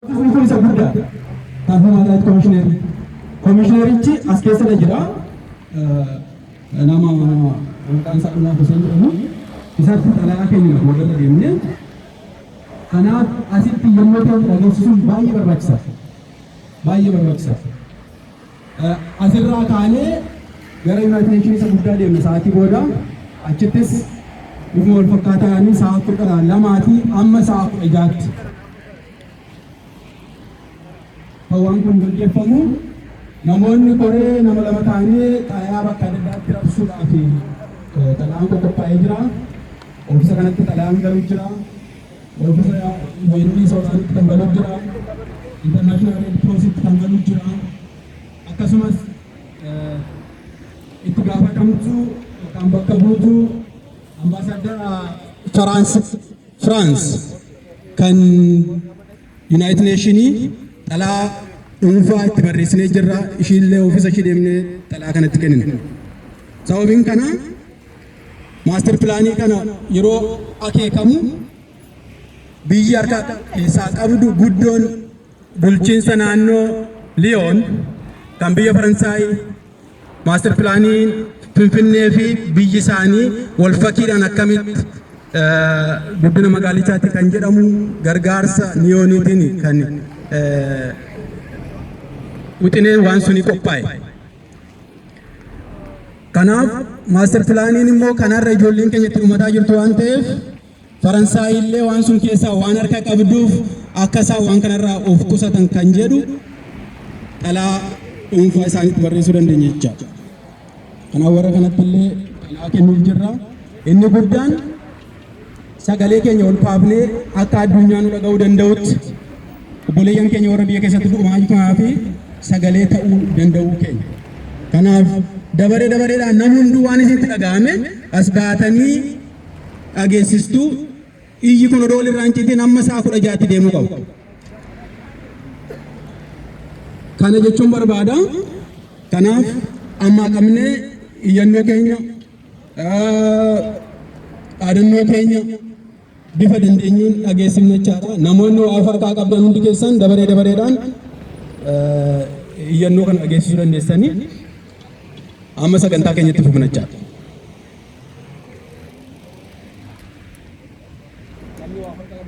Ofiisni kun isa guddaadha. Kan Human Rights Commissioner. Komishinerichi as keessadha jira. Nama maqaan isaa Dhumaa Hussein jedhamu. Isatti xalayaa keenya boodarra deemnee. Kanaaf asitti iyyannoo keenya dhageessisuun baay'ee barbaachisaadha. Baay'ee barbaachisaadha. Asirraa kaanee gara United Nations isa guddaa deemna sa'aatii booda. Achittis bifuma wal fakkaataadhaan sa'a 12tii amma sa'a 16tti. Kan waan kun gaggeeffamu namoonni koree nama lama taanee xalayaa bakka adda addaatti rabsuudhaaf xalayaan qoqqophaa'ee jira. Oofisa kanatti xalayaan galu jira. Oofisa UN Soolaanitti kan galu jira. International Red Crossitti kan galu jira. Akkasumas itti gaafatamtuu yookaan bakka buutuu ambaasaadara Firaans kan United Nationii xalaa dhuunfaa itti barreessinee jirra. Ishiillee oofisa ishii deemnee xalaa kanatti kennina. Sababiin kanaa master planii kana yeroo akeekamu biyyi harka keessaa qabdu guddoon bulchiinsa naannoo Liyoon kan biyya Faransaay master planiin Finfinnee fi biyyi isaanii wal fakkiidhaan akkamitti guddina magaalichaatti kan jedhamu gargaarsa Liyooniitiin kan wixineen waan suni qophaa'e. Kanaaf master planiin immoo kanarra ijoolleen keenya itti dhumataa jirtu waan ta'eef Faransaay illee waan sun keessaa waan harka qabduuf akka isaan waan kanarraa of qusatan kan jedhu xalaa dhuunfaa isaaniitti barreessuu dandeenya jechaadha. Kanaaf warra kanatti illee xalaa kennuuf jirra. Inni guddaan sagalee keenya ol kaafnee akka addunyaan nu dhaga'uu danda'utti obboleeyyan keenya warra biyya keessatti dhumaa jiranii fi sagalee ta'uu danda'uu keenya. Kanaaf dabaree dabareedhaan namni hunduu waan isinitti dhaga'ame as baatanii dhageessistuu iyyi kun odoo walirraa hin citin amma sa'a 16tti deemuu qabu. Kana jechuun barbaada. Kanaaf ammaa qabnee iyyannoo keenya dhaadannoo keenya bifa dandeenyuun dhageessifna jechaadha. Namoonni waa of harkaa qabdan hundi keessan dabaree dabareedhaan iyyannoo kana dhageessisuu dandeessanii amma sagantaa keenyatti fufna jechaadha.